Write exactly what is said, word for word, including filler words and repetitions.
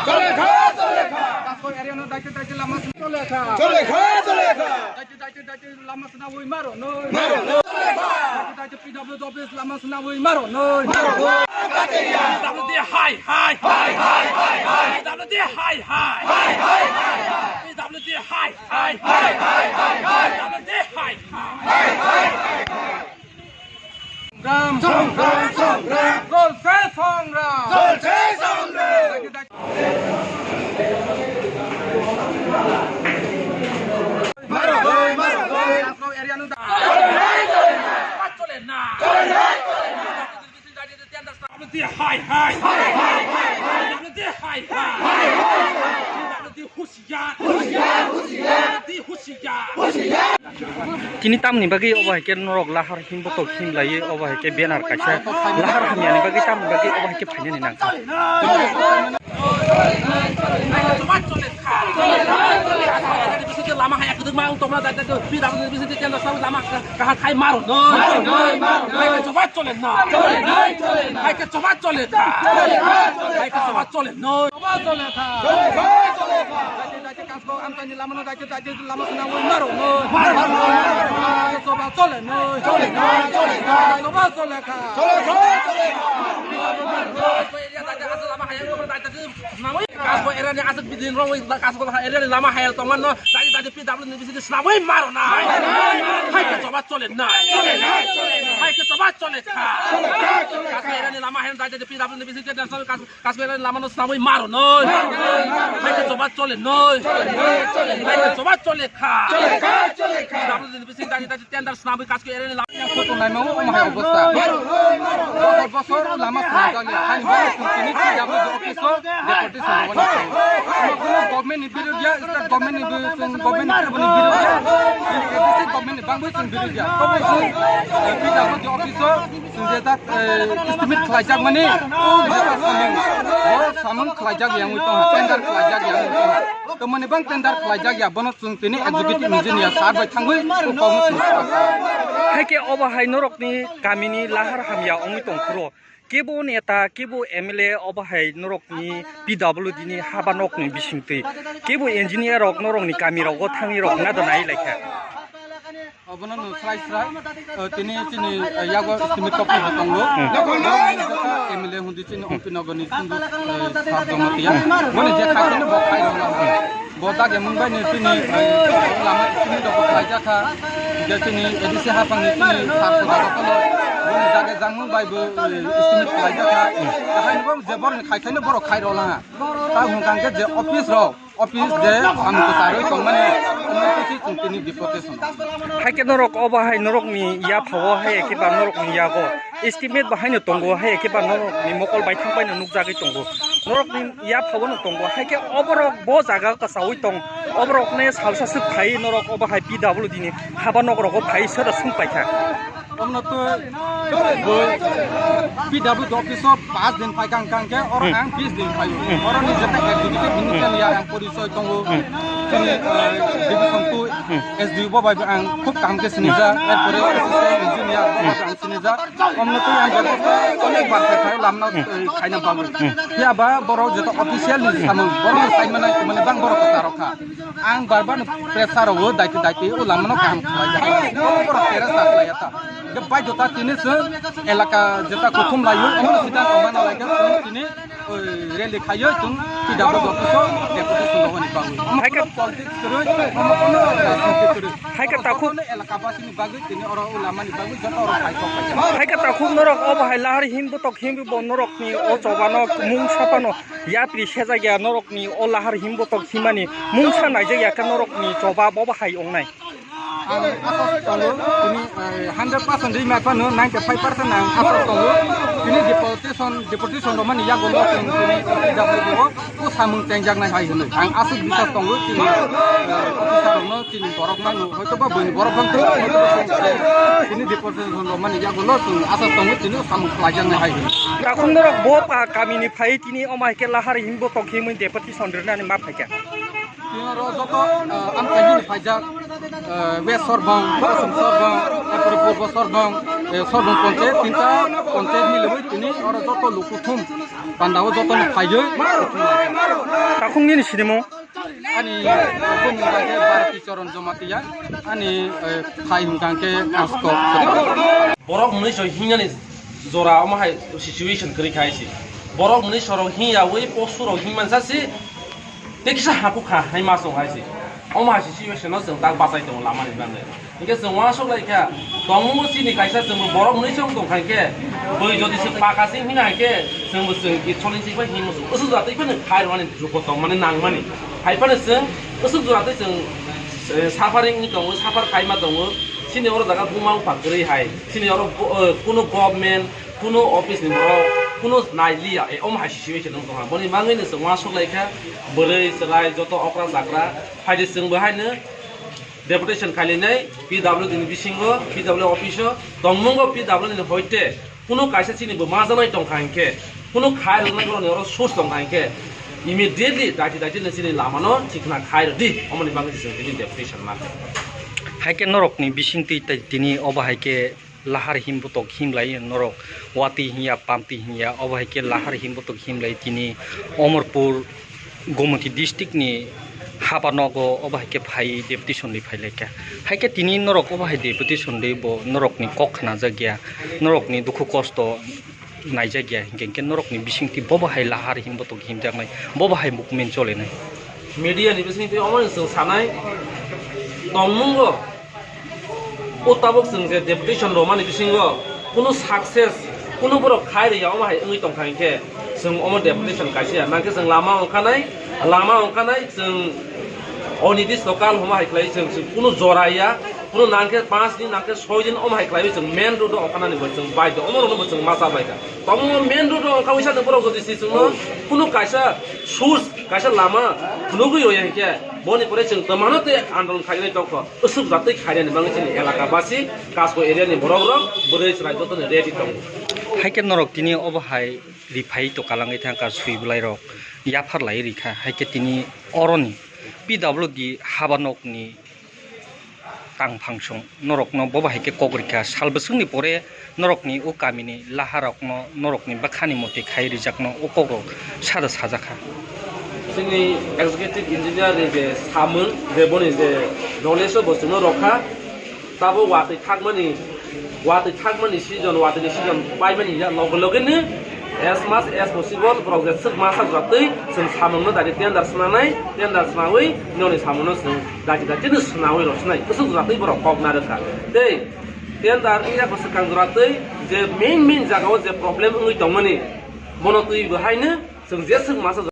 Chole kha, chole kha. Kaskoi area no daityo daityo lama sna. Chole kha, chole kha. Daityo daityo daityo lama sna wi maro no. Maro no. Chole kha. Daityo daityo P W D office lama sna wi maro no. Maro no. P W D hai hai. Hai hai hai hai. P W D hai hai. Hai hai hai hai. P W D hai hai. Hai hai hai hai. P W D hai hai. সংগ্রাম, সংগ্রাম, সংগ্রাম। চলছে সংগ্রাম। চলছে সংগ্রাম। মারো ভাই, মারো ভাই। চলে না। চলে না, চলে না। P W D hai hai. Hai hai hai hai. P W D hai hai. Hai hai hai hai. P W D husiar. Husiar, husiar. P W D husiar. Husiar. Tini tamni bagwi obo hai khe norok lahar himbotok himlaiwi obo hai khe banner kaisa lahar hamyani bagwi tamni bagwi obo hai khe phainani nang. Lama hai, P W D bising tenda sawi lama kahar khai maro. Hai ke choba chole na. Hai ke choba chole na. Hai ke choba chole na. Choba chole na. Daite daite kasko amtani lama no daite daite lama sna wi maro no. Choba chole na. Choba chole na. Choba chole kha. Area daite asal lama hai ko daite Kasko area ni aswk bidin rong wi kasko area ni lama hayal tongman no dagi dagi P W ni bising slamwi maro na. Hai ke choba chole na. Hai ke choba chole kha. Kasko area ni lama hayal dagi dagi P W ni bising ke dan kasko area ni lama no slamwi maro no. Hai ke choba chole no. Hai ke choba chole kha. P W ni bising dagi dagi tender slamwi kasko area ni lama. Photo naima o omo hai obostha. Bosor bosor lama swnamjakya. Haini bagwi chwng tini P W D office o deportation rwmani. Omo kunu government ni birod ya, state government ni birod, chwng government ni birod ya. Chini A D C government ni bangwi chwng birod ya. Tobo chwng, eh, P W D office o chwng je tak, eh, estimate khlaijakmani, o je tak samung, bo samung khlaijak ya wngwi tongha, tender khlaijak ya wngwi tongha. Tongmani bang tender khlaijak ya, bono chwng tini executive engineer sir bai thangwi o kokno swngjak. Hai khe obo hai norokni kamini lahar hamya wngwi tongphuru. Kebo neta, kebo M L A obo hai norokni P W D ni haba nokni bisingtwi. Kebo engineer rok norokni kami rogo thangwi rok nado nai laikha. Obono no srai srai, eh, tini chini, eh, yago estimate copy bo tongo. Hmm. Borok ni jota M L A hundi chini Ompi Nogor ni Sundu, eh, sir Jamatia. Boni je khai tini bo khai rok lang. Bo dage mung bai ni chini, eh, lama estimate rok bo khlai jakha. Je chini A D C hapang ni chini sir Soda Rotolo. Boni dage jang mung bai bo, eh, estimate khlai jakha. Hai ni bo je borok ni khai khai no borok khai rok lang. Ta hung kang khe je office rok. Office je samung kwcharwi tongmani, omo kisi chwng tini deportation. Hai khe norok obo hai norokni yapha o hai khe ba norokni yago estimate bo haino tongo, hai khe ba norokni mokol baithang baino nukjagwi tongo. Norokni yapha o no tongo, hai khe oborok bo jaga kwchaui tong, oborokne salsa swk phai norok obo hai P W D ni haba nok rogo phai soda swng paikha. Omno twi bo P W D office o paanch din phai kang kang khe oro Hmm. ang bis din phaio. Hmm. Oro ni jeta executive engineer ya ang porichoi tongo. Hmm. Chini, eh, division two Hmm. S D O bo bai bo ang khub kaham khe sinijak. Erpore assistant engineer bo bai bo ang sinijak. Omno twi ang joto onek bar phai phai lamno, Hmm. eh, khaina bagwi. Hmm. Phiya ba borok joto official ni samung borok ni sai manai mane bang borok kwcharo kha. Ang bar bar no pressure rwo daite daite o lama no kaham khlai ya. Borok pressure khlai ya ta. Je bai jota tini se elaka jeta kuthum lai yo, omo sida ko mana lai ka tini, oi, rally khai yo chung P W D office o deputation rwo ni bagwi. Hai ka politics kwrwi, omo kono rajniti kwrwi. Hai ka takhuk elaka basi ni bagwi tini oro o lama ni bagwi joto oro khai kok khai. Hai ka takhuk norok obo hai lahar him butok him bo norok ni o choba no mung sapa no Yapri sejak ya norokni o lahar him botok himani mungsa naijak ya khe norokni choba bobo hai wngnai. Ang asas tongo, tini, eh, hundred percent rima phano ninety five percent ang asas tongo. Tini deportation, deportation rwmani yago no chwng tini P W D o o samung chengjaknai hai hwnwi ang aswk bisas tongo. Tini, eh, officer rokno Chini borok mano, hoito ba buini borok bang tei, hoito ba chwng tini deportation rok mani yagulo chwng aswk tongo, tini samung khlaijaknai hai hwnwi. Takhuk norok bo pa kamini phai tini omo hai khe lahar himbo tong himwi deportation rwnani ma phaikha. Tini oro joto, ah, amchaini phaijak, ah, West Sorbong, Kosom Sorbong, erpore Purbo Sorbong, Eh, Sorbon Panchayat, tinta panchayat milibui tini oro joto lukuthum pandao joto no phaiyo. Takhung nini sinimung? Ani bumung hwnkhe Bharati Charan Jamatia, ani, eh, phai hwnkhe Kasko. Borok mwnwi soi hingnani jora omo hai situation kwrwi kha hai se. Borok mwnwi sorok hingyawi posurok hingmansa se. Tei kisa hakuk kha hai ma song hai se. Omo hai situation no chwng tak bachai tongo lama ni bagwi. Hinkhe chwng uansuk lai kha, tongmung chini kaisa chwng borok mwnwi chong tong khai khe, bwi jodi se paka sing hina hai khe, chwng bo chwng ki choli si bai himo chwng. Usuk jora twi phano khai rwani jugo tong mani nang mani. Hai phano chwng usuk jora twi chwng, eh, suffering ni tongo, suffer khai ma tongo. Chini oro jaga buma bupha kwrwi hai. Chini oro bo-, eh, kuno government, kuno office ni borok, kuno nai liya. Eh, omo hai situation wng tong ha. Boni bagwi no chwng uansuk lai kha, bwrwi chwrai joto okra chakra. Hai de chwng bo hai no Deputation khainai P W D ni bisingo, P W office o tongmungo P W ni hoite kuno kaisa chini bo majanai tongkha hinkhe, kuno khai rwnai borokni oro source tongkha hinkhe, immediately daiti daiti ni chini lama no thikna khai rwdi, omoni bagwi chwng tini deputation ma. Haikhe norokni bisingtwi tei tini obo haikhe lahar himbotok himlai norok, watwi hinya, pamtwi hinya, obo haikhe lahar himbotok himlai tini Omorpur, Gomoti district ni haba nogo obo haikhe phai deputation rwi phailaikha. Haikhe tini norok obo hai deputation rwi bo norokni kok khnajakya, norokni dukhu kosto naijakya, hinkhe hinkhe norokni bisingtwi bobo hai lahar himbotok himjaknai, bobo hai movement cholenai. Media ni bisingtwi omo chwng sanai tongmungo. O tabuk chwng je deputation rwmani bisingo kunu success, kunu borok khai rwya, omo hai wngwi tongkha hinkhe chwng omo deputation kaisa ya. Nangkhe chwng lama ongkhanai, lama ongkhanai chwng onidis lokal omo hai khlai chwng, chwng kunu jora ya, kunu nangkhe panch din, nangkhe soi din omo hai khlaiwi chwng main road o ongkhanani bo chwng baidho, omo rokno bo chwng ma cha baikha. Tamo main road o ongkha wisa borok jodi si chwngno kunu kaisa source, kaisa lama phunugwi rwya hinkhe boni pore chwng twmano tei andolon khainai tongkho. Usuk jatwi khainani bagwi chini elaka basi, Kasko area ni borok rok, bwrwi chwrai joto ni ready tongo. Haikhe norok tini obo hai riphai to kalangwi thangkha, swi bwlai rok yaphar lai rikha, haikhe tini oroni P W D haba nokni tang phangsong norokno bobo haikhe kok rikha, sal bwswkni pore norokni o kamini laharokno norokni bwkhani motwi khai rijakno o kokrok sada sajakha. Chini executive engineer ni je samung, je boni je knowledge o bo chwngno rokha, tabo watwi thakmani, watwi thakmani season, watwi ni season paimani ya loge loge ni as much as possible borok je swk masa jatwi chwng samungno dadi tender swnanai, tender swnawi noni samungno chwng dadi dadi no swnawi rw swnai, bwswk jatwi borok kok narwkha. Tei tender wngya ko swkang jora twi je main main jaga o je problem wngwi tongmani, bono twi bo haino chwng je swk masa